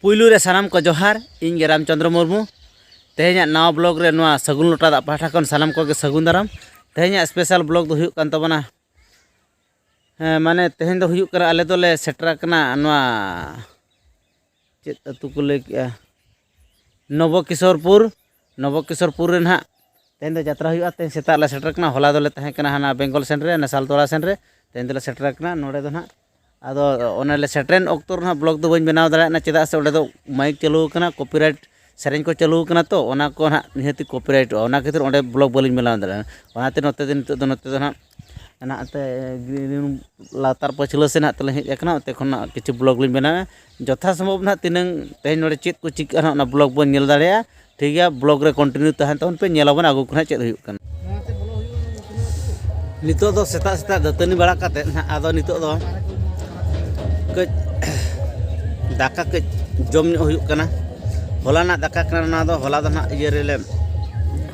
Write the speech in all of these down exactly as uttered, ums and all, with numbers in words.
ᱯᱩᱭᱞᱩ ᱨᱮ ᱥᱟᱱᱟᱢ ᱠᱚ ᱡᱚᱦᱟᱨ, ᱤᱧ ᱜᱮ ᱨᱟᱢᱪᱚᱸᱫᱽᱨᱚ ᱢᱩᱨᱢᱩ᱾ ᱛᱮᱦᱮᱧᱟᱜ ᱱᱟᱣᱟ ᱵᱞᱚᱜ ᱨᱮ ᱱᱚᱣᱟ ᱥᱟᱹᱜᱩᱱ ᱞᱚᱴᱟ ᱫᱟᱜ ᱯᱟᱦᱴᱟ ᱠᱷᱚᱱ ᱥᱟᱱᱟᱢ ᱠᱚᱜᱮ ᱥᱟᱹᱜᱩᱱ ᱫᱟᱨᱟᱢ᱾ ᱛᱮᱦᱮᱧᱟᱜ ᱥᱯᱮᱥᱟᱞ ᱵᱞᱚᱜ ᱫᱚ ᱦᱩᱭᱩᱜ ᱠᱟᱱ ᱛᱟᱵᱚᱱᱟ, ᱦᱮᱸ, ᱢᱟᱱᱮ ᱛᱮᱦᱮᱧ ᱫᱚ ᱦᱩᱭᱩᱜ ᱠᱟᱱᱟ, ᱟᱞᱮ ᱫᱚᱞᱮ ᱥᱮᱴᱮᱨ ᱟᱠᱟᱱᱟ ᱱᱚᱣᱟ, ᱪᱮᱫ ᱟᱹᱛᱩ ᱠᱚ ᱞᱟᱹᱭ ᱠᱮᱜᱼᱟ, ᱱᱚᱵᱚᱠᱤᱥᱳᱨᱯᱩᱨ᱾ ᱱᱚᱵᱚᱠᱤᱥᱳᱨᱯᱩᱨ ᱨᱮ ᱱᱟᱦᱟᱜ ᱛᱮᱦᱮᱧ ᱫᱚ ᱡᱟᱛᱨᱟ ᱦᱩᱭᱩᱜᱼᱟ᱾ ᱛᱮᱦᱮᱧ ᱥᱮᱛᱟᱜ ᱞᱮ ᱥᱮᱴᱮᱨ ᱠᱟᱱᱟ, ᱦᱚᱞᱟ ᱫᱚᱞᱮ ᱛᱟᱦᱮᱸ ᱠᱟᱱᱟ ᱦᱟᱱᱟ ᱵᱮᱝᱜᱚᱞ ᱥᱮᱱ ᱨᱮ, ᱚᱱᱟ ᱥᱟᱞᱛᱳᱲᱟ ᱥᱮᱱ ᱨᱮ᱾ ᱛᱮᱦᱮᱧ ᱫᱚᱞᱮ ᱥᱮᱴᱮᱨ ᱠᱟᱱᱟ ᱱᱚᱰᱮ ᱫᱚ ᱱᱟᱦᱟᱜ᱾ ᱟᱫᱚ ᱚᱱᱟ ᱞᱮ ᱥᱮᱴᱮᱨᱮᱱ ᱚᱠᱛᱚ ᱨᱮ ᱱᱟᱦᱟᱜ ᱵᱞᱚᱜ ᱫᱚ ᱵᱟᱹᱧ ᱵᱮᱱᱟᱣ ᱫᱟᱲᱮᱭᱟᱜ ᱠᱟᱱᱟ, ᱪᱮᱫᱟᱜ ᱥᱮ ᱚᱸᱰᱮ ᱫᱚ ᱢᱟᱭᱤᱠ ᱪᱟᱹᱞᱩ ᱟᱠᱟᱱᱟ, ᱠᱚᱯᱤᱨᱟᱭᱤᱴ ᱥᱮᱨᱮᱧ ᱠᱚ ᱪᱟᱹᱞᱩ ᱟᱠᱟᱱᱟ, ᱛᱚ ᱚᱱᱟ ᱠᱚ ᱱᱟᱦᱟᱜ ᱱᱤᱦᱟᱹᱛᱤ ᱠᱚᱯᱤᱨᱟᱭᱤᱴᱚᱜᱼᱟ᱾ ᱚᱱᱟ ᱠᱷᱟᱹᱛᱤᱨ ᱚᱸᱰᱮ ᱵᱞᱚᱜ ᱵᱟᱹᱞᱤᱧ ᱵᱮᱱᱟᱣ ᱫᱟᱲᱮᱭᱟᱜᱼᱟ᱾ ᱚᱱᱟᱛᱮ ᱱᱚᱛᱮ ᱫᱚ ᱱᱤᱛᱚᱜ ᱫᱚ, ᱱᱚᱛᱮ ᱫᱚ ᱱᱟᱦᱟᱜ ᱚᱱᱟᱛᱮ ᱜᱨᱤᱱ ᱨᱩᱢ ᱞᱟᱛᱟᱨ ᱯᱟᱹᱪᱷᱞᱟᱹ ᱥᱮᱫ ᱱᱟᱦᱟᱜ ᱛᱮᱞᱤᱧ ᱦᱮᱡ ᱟᱠᱟᱱᱟ, ᱚᱱᱛᱮ ᱠᱷᱚᱱ ᱱᱟᱦᱟᱜ ᱠᱤᱪᱷᱩ ᱵᱞᱚᱜ ᱞᱤᱧ ᱵᱮᱱᱟᱣᱟ᱾ ᱡᱚᱛᱷᱟ ᱥᱚᱢᱵᱷᱚᱵ ᱱᱟᱦᱟᱜ ᱛᱤᱱᱟᱹᱝ ᱛᱮᱦᱮᱧ ᱱᱚᱰᱮ ᱪᱮᱫ ᱠᱚ ᱪᱤᱠᱟᱹᱜᱼᱟ ᱱᱟᱦᱟᱜ, ᱚᱱᱟ ᱵᱞᱚᱜ ᱵᱚᱱ ᱧᱮᱞ ᱫᱟᱲᱮᱭᱟᱜᱼᱟ᱾ ᱴᱷᱤᱠ ᱜᱮᱭᱟ, ᱵᱞᱚᱜ ᱨᱮ ᱠᱚᱱᱴᱤᱱᱤᱭᱩ ᱛᱟᱦᱮᱱ ᱛᱟᱵᱚᱱ ᱯᱮ, ᱧᱮᱞ ᱟᱵᱚᱱ ᱟᱹᱜᱩ ᱠᱚ ᱱᱟᱦᱟᱜ ᱪᱮᱫ ᱦᱩᱭᱩᱜ ᱠᱟᱱᱟ᱾ ᱱᱤᱛᱚᱜ ᱫᱚ ᱥᱮᱛᱟᱜ ᱥᱮᱛᱟᱜ ᱫᱟᱹᱛᱟᱹᱱᱤ ᱵᱟᱲᱟ ᱠᱟᱛᱮᱫ ᱱᱟᱦᱟᱜ, ᱟᱫᱚ ᱱᱤᱛᱚᱜ ᱫᱚ ᱠᱟᱹᱡ ᱫᱟᱠᱟ ᱠᱟᱹᱡ ᱡᱚᱢ ᱧᱚᱜ ᱦᱩᱭᱩᱜ ᱠᱟᱱᱟ᱾ ᱦᱚᱞᱟᱱᱟᱜ ᱫᱟᱠᱟ ᱠᱟᱱᱟ ᱱᱚᱣᱟ ᱫᱚ, ᱦᱚᱞᱟ ᱫᱚ ᱱᱟᱦᱟᱜ ᱤᱭᱟᱹ ᱨᱮᱞᱮ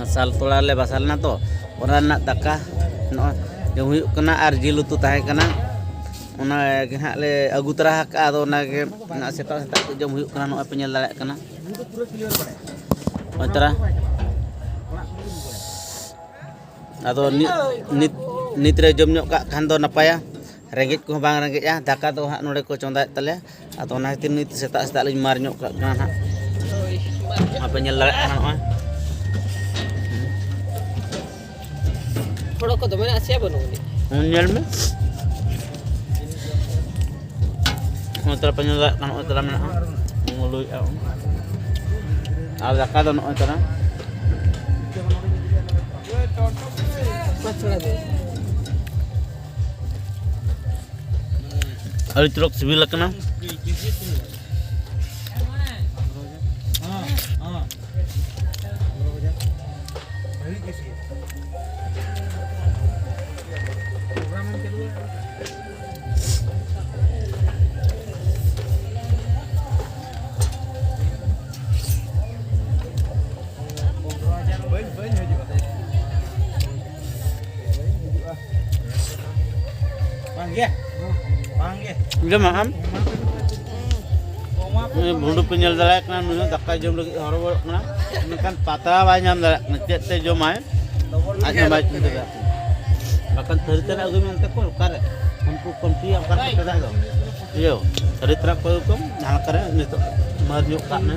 ᱥᱟᱞᱛᱳᱲᱟ ᱨᱮᱞᱮ ᱵᱟᱥᱟ ᱞᱮᱱᱟ, ᱛᱚ ᱚᱱᱟ ᱨᱮᱱᱟᱜ ᱫᱟᱠᱟ ᱱᱚᱜᱼᱚᱭ ᱡᱚᱢ ᱦᱩᱭᱩᱜ ᱠᱟᱱᱟ᱾ ᱟᱨ ᱡᱤᱞ ᱩᱛᱩ ᱛᱟᱦᱮᱸ ᱠᱟᱱᱟ, ᱚᱱᱟ ᱜᱮ ᱱᱟᱦᱟᱜ ᱞᱮ ᱟᱹᱜᱩ ᱛᱚᱨᱟ ᱟᱠᱟᱫᱼᱟ᱾ ᱟᱫᱚ ᱚᱱᱟ ᱜᱮ ᱱᱟᱦᱟᱜ ᱥᱮᱛᱟᱜ ᱥᱮᱛᱟᱜ ᱠᱚ ᱡᱚᱢ ᱦᱩᱭᱩᱜ ᱠᱟᱱᱟ, ᱱᱚᱜᱼᱚᱭ ᱯᱮ ᱧᱮᱞ ᱫᱟᱲᱮᱭᱟᱜ ᱠᱟᱱᱟ᱾ ᱱᱚᱜᱼᱚᱭ ᱛᱚᱨᱟ ᱟᱫᱚ ᱱᱤᱛ, ᱱᱤᱛ, ᱱᱤᱛ ᱨᱮ ᱡᱚᱢ ᱧᱚᱜ ᱠᱟᱜ ᱠᱷᱟᱱ ᱫᱚ ᱱᱟᱯᱟᱭᱟ, ᱨᱮᱸᱜᱮᱡ ᱠᱚᱦᱚᱸ ᱵᱟᱝ ᱨᱮᱸᱜᱮᱡᱼᱟ᱾ ᱫᱟᱠᱟ ᱫᱚ ᱦᱟᱸᱜ ᱱᱚᱰᱮ ᱠᱚ ᱪᱚᱸᱫᱟᱭᱮᱫ ᱛᱟᱞᱮᱭᱟ, ᱟᱫᱚ ᱚᱱᱟ ᱠᱷᱟᱹᱛᱤᱨ ᱱᱤᱛ ᱥᱮᱛᱟᱜ ᱥᱮᱛᱟᱜ ᱞᱤᱧ ᱢᱟᱨ ᱧᱚᱜ ᱠᱟᱜ ᱠᱟᱱᱟ ᱦᱟᱸᱜ᱾ ᱟᱯᱮ ᱧᱮᱞ ᱫᱟᱲᱮᱭᱟᱜ ᱠᱟᱱᱟ ᱱᱚᱜᱼᱚᱭ᱾ ᱦᱚᱲ ᱠᱚ ᱫᱚᱢᱮ ᱱᱟᱥᱮᱭᱟ ᱵᱟᱹᱱᱩᱜ ᱟᱹᱱᱤᱡ᱾ ᱦᱩᱸ, ᱧᱮᱞ ᱢᱮ᱾ ᱱᱚᱜᱼᱚᱭ ᱛᱟᱨᱟ ᱯᱮ ᱧᱮᱞ ᱫᱟᱲᱮᱭᱟᱜ ᱠᱟᱱᱟ, ᱱᱚᱜᱼᱚᱭ ᱛᱟᱨᱟ ᱢᱮᱱᱟᱜᱼᱟ᱾ ᱞᱩᱭᱮᱜᱼᱟ᱾ ᱟᱨ ᱫᱟᱠᱟ ᱫᱚ ᱱᱚᱜᱼᱚᱭ ᱛᱟᱨᱟ᱾ ᱟᱹᱰᱤ ᱪᱚᱨᱚᱠ ᱥᱤᱵᱤᱞ ᱟᱠᱟᱱᱟ᱾ ᱡᱚᱢᱟᱢ? ᱵᱷᱩᱸᱰᱩ ᱯᱮ ᱧᱮᱞ ᱫᱟᱲᱮᱭᱟᱜ ᱠᱟᱱᱟ, ᱱᱩᱭ ᱦᱚᱸ ᱫᱟᱠᱟ ᱡᱚᱢ ᱞᱟᱹᱜᱤᱫ ᱦᱚᱨᱚᱵᱚᱨᱚᱜ ᱠᱟᱱᱟ, ᱢᱮᱱᱠᱷᱟᱱ ᱯᱟᱛᱲᱟ ᱵᱟᱭ ᱧᱟᱢ ᱫᱟᱲᱮᱭᱟᱜ ᱠᱟᱱᱟ᱾ ᱪᱮᱫ ᱛᱮ ᱡᱚᱢᱟᱭ? ᱟᱡ ᱦᱚᱸ ᱵᱟᱭ ᱪᱤᱱᱛᱟᱹ ᱫᱟᱲᱮᱭᱟᱜ ᱠᱟᱱᱟ᱾ ᱵᱟᱠᱷᱟᱱ ᱛᱷᱟᱹᱨᱤ ᱛᱟᱱᱟᱜ ᱟᱹᱜᱩᱭ ᱢᱮ ᱚᱱᱛᱮ ᱠᱷᱚᱱ, ᱚᱠᱟᱨᱮ? ᱩᱱᱠᱩ ᱠᱚᱢᱴᱤᱭᱟᱜ ᱚᱠᱟ ᱨᱮᱠᱚ ᱪᱟᱞᱟᱜ ᱫᱚ? ᱤᱭᱟᱹ, ᱛᱷᱟᱹᱨᱤ ᱛᱟᱱᱟᱜ ᱠᱚ ᱟᱹᱜᱩ ᱠᱚᱢ, ᱡᱟᱦᱟᱸ ᱞᱮᱠᱟᱨᱮ ᱱᱤᱛᱚᱜ ᱢᱟᱹᱨ ᱧᱚᱜ ᱠᱟᱜ ᱢᱮ᱾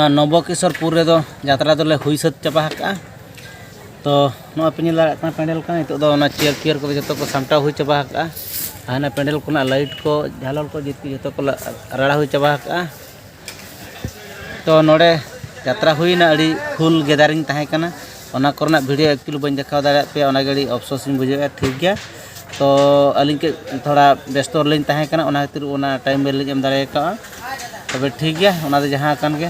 ᱱᱚᱵᱚᱠᱤᱥᱚᱨᱯᱩᱨ ᱨᱮᱫᱚ ᱡᱟᱛᱨᱟ ᱫᱚᱞᱮ ᱦᱩᱭ ᱥᱟᱹᱛ ᱪᱟᱵᱟ ᱟᱠᱟᱫᱼᱟ᱾ ᱛᱚ ᱱᱚᱣᱟ ᱯᱮ ᱧᱮᱞ ᱫᱟᱲᱮᱭᱟᱜ ᱠᱟᱱᱟ ᱯᱮᱱᱰᱮᱞ ᱠᱟᱱᱟ, ᱱᱤᱛᱚᱜ ᱫᱚ ᱚᱱᱟ ᱪᱮᱭᱟᱨ ᱯᱷᱮᱭᱟᱨ ᱠᱚᱫᱚ ᱡᱚᱛᱚ ᱠᱚ ᱥᱟᱢᱴᱟᱣ ᱦᱩᱭ ᱪᱟᱵᱟ ᱟᱠᱟᱫᱼᱟ᱾ ᱟᱨ ᱦᱟᱱᱟ ᱯᱮᱱᱰᱮᱞ ᱠᱚᱨᱮᱱᱟᱜ ᱞᱟᱭᱤᱴ ᱠᱚ, ᱡᱷᱟᱞᱚᱨ ᱠᱚ, ᱡᱚᱛᱚ ᱡᱚᱛᱚ ᱠᱚ ᱨᱟᱲᱟ ᱦᱩᱭ ᱪᱟᱵᱟ ᱟᱠᱟᱫᱼᱟ᱾ ᱛᱚ ᱱᱚᱰᱮ ᱡᱟᱛᱨᱟ ᱦᱩᱭᱱᱟ, ᱟᱹᱰᱤ ᱯᱷᱩᱞ ᱜᱮᱫᱟᱨᱤᱝ ᱛᱟᱦᱮᱸ ᱠᱟᱱᱟ᱾ ᱚᱱᱟ ᱠᱚᱨᱮᱱᱟᱜ ᱵᱷᱤᱰᱤᱭᱳ ᱮᱠᱪᱩᱭᱮᱞᱤ ᱵᱟᱹᱧ ᱫᱮᱠᱷᱟᱣ ᱫᱟᱲᱮᱭᱟᱫ ᱯᱮᱭᱟ, ᱚᱱᱟᱜᱮ ᱟᱹᱰᱤ ᱟᱯᱥᱳᱥ ᱤᱧ ᱵᱩᱡᱷᱟᱹᱣᱮᱫᱼᱟ᱾ ᱴᱷᱤᱠ ᱜᱮᱭᱟ, ᱛᱚ ᱟᱹᱞᱤᱧ ᱠᱟᱹᱡ ᱛᱷᱚᱲᱟ ᱵᱮᱥᱛᱚ ᱨᱮᱞᱤᱧ ᱛᱟᱦᱮᱸ ᱠᱟᱱᱟ, ᱚᱱᱟ ᱠᱷᱟᱹᱛᱤᱨ ᱚᱱᱟ ᱴᱟᱭᱤᱢ ᱵᱟᱹᱞᱤᱧ ᱮᱢ ᱫᱟᱲᱮ ᱟᱠᱟᱫᱼᱟ᱾ ᱛᱚᱵᱮ ᱴᱷᱤᱠ ᱜᱮᱭᱟ, ᱚᱱᱟ ᱫᱚ ᱡᱟᱦᱟᱸ ᱠᱟᱱ ᱜᱮ᱾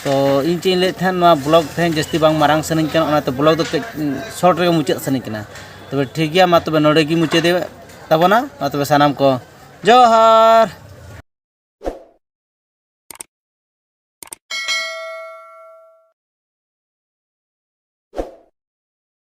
ᱛᱚ ᱤᱧ ᱪᱮᱫ ᱤᱧ ᱞᱟᱹᱭᱮᱫ ᱛᱟᱦᱮᱸᱫ, ᱱᱚᱣᱟ ᱵᱞᱚᱜ ᱛᱮᱦᱮᱧ ᱡᱟᱹᱥᱛᱤ ᱵᱟᱝ ᱢᱟᱨᱟᱝ ᱥᱟᱱᱟᱧ ᱠᱟᱱᱟ, ᱚᱱᱟᱛᱮ ᱵᱞᱚᱜ ᱫᱚ ᱠᱟᱹᱡ ᱥᱚᱨᱴ ᱨᱮᱜᱮ ᱢᱩᱪᱟᱹᱫ ᱥᱟᱱᱟᱧ ᱠᱟᱱᱟ᱾ ᱛᱚᱵᱮ ᱴᱷᱤᱠ ᱜᱮᱭᱟ, ᱢᱟ ᱛᱚᱵᱮ ᱱᱚᱰᱮ ᱜᱮ ᱢᱩᱪᱟᱹᱫ ᱛᱟᱵᱚᱱᱟ᱾ ᱢᱟ ᱛᱚᱵᱮ ᱥᱟᱱᱟᱢ ᱠᱚ ᱡᱚᱦᱟᱨ᱾